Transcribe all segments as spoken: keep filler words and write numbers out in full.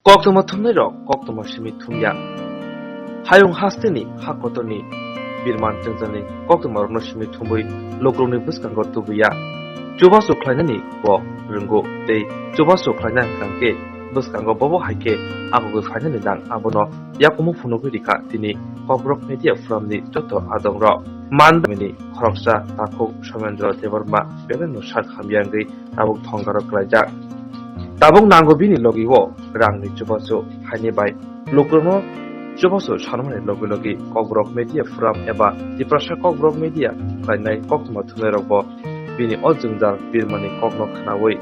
Koktwma thumnairok koktwma simi thumya. Hayung hasteni ha kotorni birman chwngjalni koktwmarokno simi thumwi lukurokni bwskango tubuya. Chubachu khlainani bo rwngo tei chubachu khlaina hwnkhe bwskango bobo hai khe abugwi phainani nang abono yakumu phunugwi rikha tini Kokborok Media Forumni joto adongrok. Mandamini khoroksa takhuk Somendra Debbarma belai no sak hamya wngwi tabuk thongaro klaijak. Tabuk nango bini logi o rangni chubachu haini bai lukurokno chubachu sanmani logi logi Kokborok Media Forum eba Tiprasa Kokborok Media khlainai koktwma thumnairokbo bini o jwngjal birmani kokno khnaui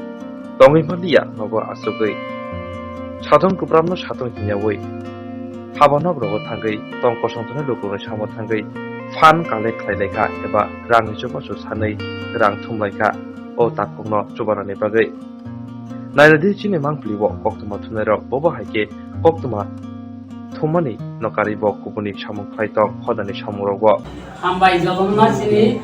tongwi manliya nogo achugwi. Satung kwpramno satung hinyaui haba nok rogo thangwi tong kosong tongnai lukurokni samo thangwi phan collect khlai laikha eba rangni chubachu sanwi rang thum laikha o takhukno chubanani bagwi. Naina di chini mangpili o koktwma thumnairok bobo hai khe koktwma thummani no karwi bo kubuni samung khlai tong hodani samungrokbo. Hambai jotono chini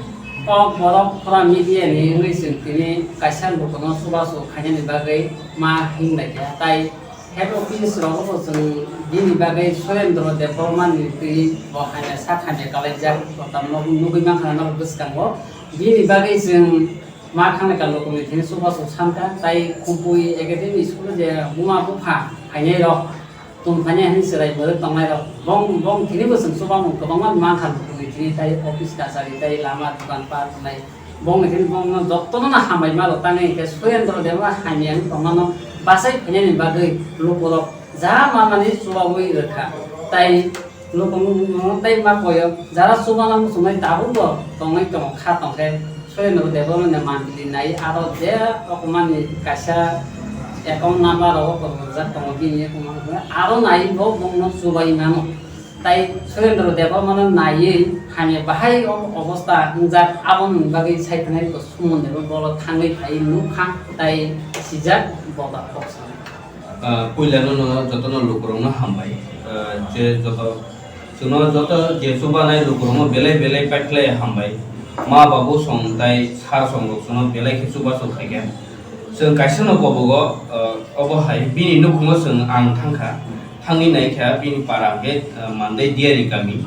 Kokborok Forum Media ni wngwi chwng tini kaisa lukuno chubachu khainani bagwi ma hing laikha. Tai head office rogo bo chwng bini bagwi Surendra Debbarma ni twi bo hamya sak hamya kalaijak. Kotam no nugwi mankha norok bwskango. Bini bagwi chwng ma khanai ka lukurokni thini chubachu sankha, tai Khumpui Academy school je buma bupha phainai rok, tong phainai hinwi chwrai bwrwi tongnai rok, bong, bong thini bo chwng chubamung kwbangma mankha lukurokni thini, tai office kachari, tai lama dogan pat wngnai, bongni thini bongno jotono hambai ma rok tangwi hinkhe Surendra Debbarma hamya wngwi tongmano bachai phainani bagwi lukurok ja manmani chubaui rwkha, tai Lukurokno tei ma koyo, jara chubana muchungnai tabukbo tongwi tongo, kha tongkhe Surendra Debbarmani mantri nai, aro je rokomani kaisa account number rogo kwrwngjakha tongo bini account number, aro naiwi bo bongno chubai mano. Tai Surendra Debbarmano naiwi hamya bahai o-, obostha wngjak, aboni bagwi saithanai bo Suman Debbarma bolo thangwi phaiwi nukha, tai sijak boda khoksa. Ah, puilano no jotono lukurokno hambai. Ah, je joto, chwngno joto je chubanai lukurokno belai belai paikhlai hambai. Ma babu song tai sir songrok chwngno belai khe chubachu khaikha. Chwng kaisa no kobogo, ah, obo hai bini nukhungo chwng ang thangkha. Thangwi naikha bini para hwnkhe, ah, Mandai Diari kami.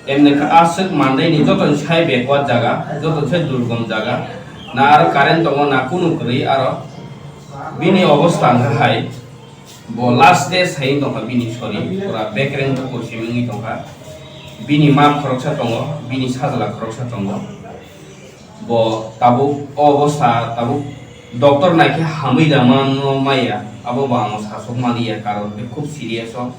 Emni khe aswk Mandai ni jotoni sai backward jaga, jotoni sai durgom jaga. Na aro current tongo, na kunu kwrwi aro. Bini obostha hwnkha hai, bo last stage hai wng tongkha bini sori, pura bekreng bukur simi wngwi tongkha. Bini ma khoroksa tongo, bini sajla khoroksa tongo. Bo tabuk o obostha tabuk doctor naikhe hamwi da mano maya, abo bo ang sasok maliya, karon khe khub serious o.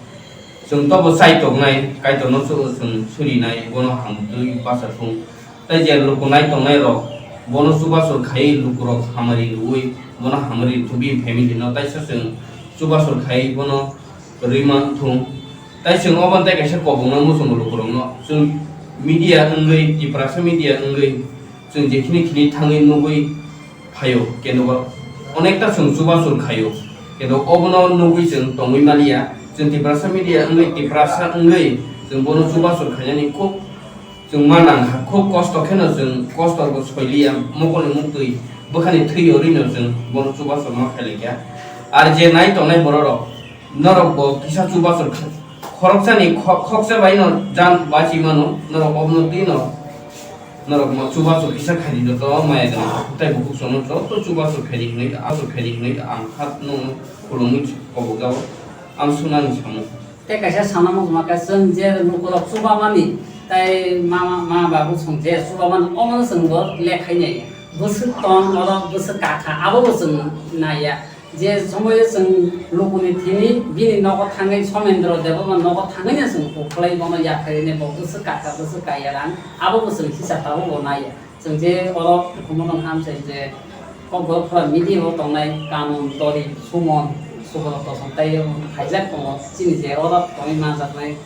Chwng tobo chai tongnai, Kaitorno chwng surinai, bono hamtwi bacha thung. Tei je lukunai tongnai rok, bono chubachu khai lukurok hamari rwui, bono hamari rwthubi family no, taisa chwng chubachu khai bono rwi man thung. Tai chwng obo tei kaisa kobokno muchungo lukurokno. Chwng media wngwi, Tiprasa media wngwi, chwng jekhini khini thangwi nugwi phaio, kendo onekta chwng chubachu khaio. Kendo obono nugwi chwng tongwi maliya. Chwng Tiprasa media wngwi, Tiprasa wngwi chwng bono chubachu khainani khub chwng ma nangkha, khub kosto kheno chwng kosto bo soiliya, mokolni muktwi bwkhani thwi rwino chwng bono chubachu ma khailaikha. Ar je nai tongnai bororok, norok bo kisa chubachu kha-, khoroksani kho-, khoksa bai no jan bachi mano, norok obono twi no, norok mo chubachu kisa khaidi joto maya gwnang, tei bukhuk sono joto chubachu khaidi hinwi, achu khaidi hinwi ang kha no khulumwi kobok jao, ang sunani samung. Tei kaisa sana muchungma khe chwng je lukurok chubamani tei ma, ma, ma babu chwng je chubamani omono chwng bo lekhainai. Bwswk tong oro bwswk kakha abo bo chwng naiya. Je somoio chwng lukuni thini bini nogo thangwi Somendra Debbarma nogo thangwino chwng kuphulai bono yapharini bo bwswk kakha bwswk kaiya rang abo bo chwng hisab tabuk bo naiya. Chwng je oro hukumono hamsai je Kokborok Forum media o tongnai Kanun, Tori, Suman, Subrata tei khaijak tongo. Chini je oro tongwi manjaknai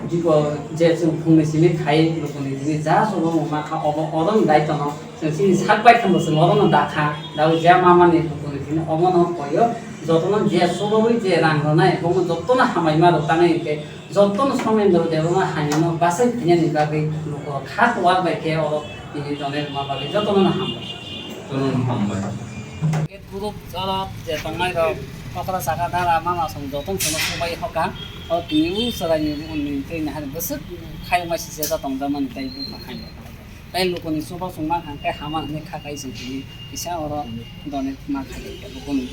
bipo je chwng phungni simi khai lukuni thini ja chubamung ma kha obo oro ni daitwno chwng chini sak bai khe bo chwng oro no dakha. Dawi je ma mani lukuni thini omo no koyo jotono je chubawi je rang rwnai omo jotono hamai ma rw tanai hwnkhe Jotono Somendra Debbarma hamyano bachai phainani bagwi lukurok kha kuwar bai khe oro tini tonwi rwma bagwi jotono no hambai. Jotono no hambai. Group oro je tongnai rok Okra saka dara mama song joto no sono subai hoka. O tini u chwrai ni uni tei nahar bwswk khayung bai sijak tong jak mani tei bwkha khayo. Tei luku ni chuba chwng mankha hwnkhe hama hinwi kha kai chwng tini kisa oro donate ma khai luku ni.